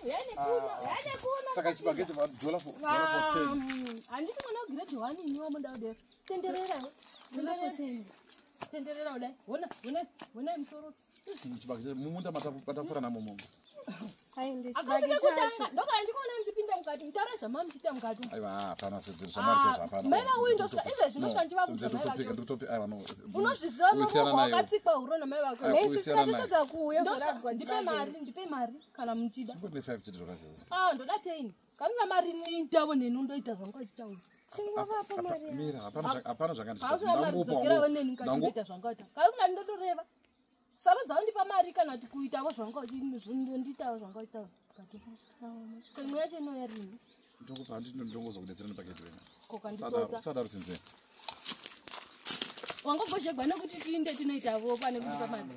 Uyai nekuno, uyai nekuno. Saka chibage dollar for 10. Handisi mwana wegrade 1 ini wamuda kudero. Tenderera. Dollar for 10. Tenderera kudai. Hona, hona, hona musoro. Chibage mumunda matapfura namo momo. Aende Akasi chibage kekutanga. chacho. Ndokana ndikuona muchipinda mukati. Mutaura zvamamuchiita mukati. Aiwa, hapana sedzero shamwari chacho hapana. Mai vauyu ndosvika izvezvi ndosvika ndichivabvunza mai vake. Ndikutopika, aiwa no. Unozviziva Uyisiyana muruoko nayo. wakatsikwa huro namai vako. Aiwa. Nei Uyisiyana sisi naye. tatotadza kuuya Ndosvika zoradzwa ndipe chibage. mari, ndipe mari kana muchida. Chingori ne 5 chete zvakaziva. Ah, ndoda 10. Kana mari ndavo neni undoita zvanga uchitaura. Chingovapa mari yako. Mira, hapana zvakandiita. Hausina mari dzokera neni mukati ndoita zvanga uita. Kana usina ndotoreva. Sarudza undipa mari kana kuti kuitavo zvanga uchindiitawo zvanga uitawo. Ko imwe yacho inouya rini? Ndokupa handiti ndongozokudetsera nepaketi wena. Ko kanditsotsa. Usadaro sinze. Wangogozhegwa nekuti tiinde tinoitavo pane kundipa mari.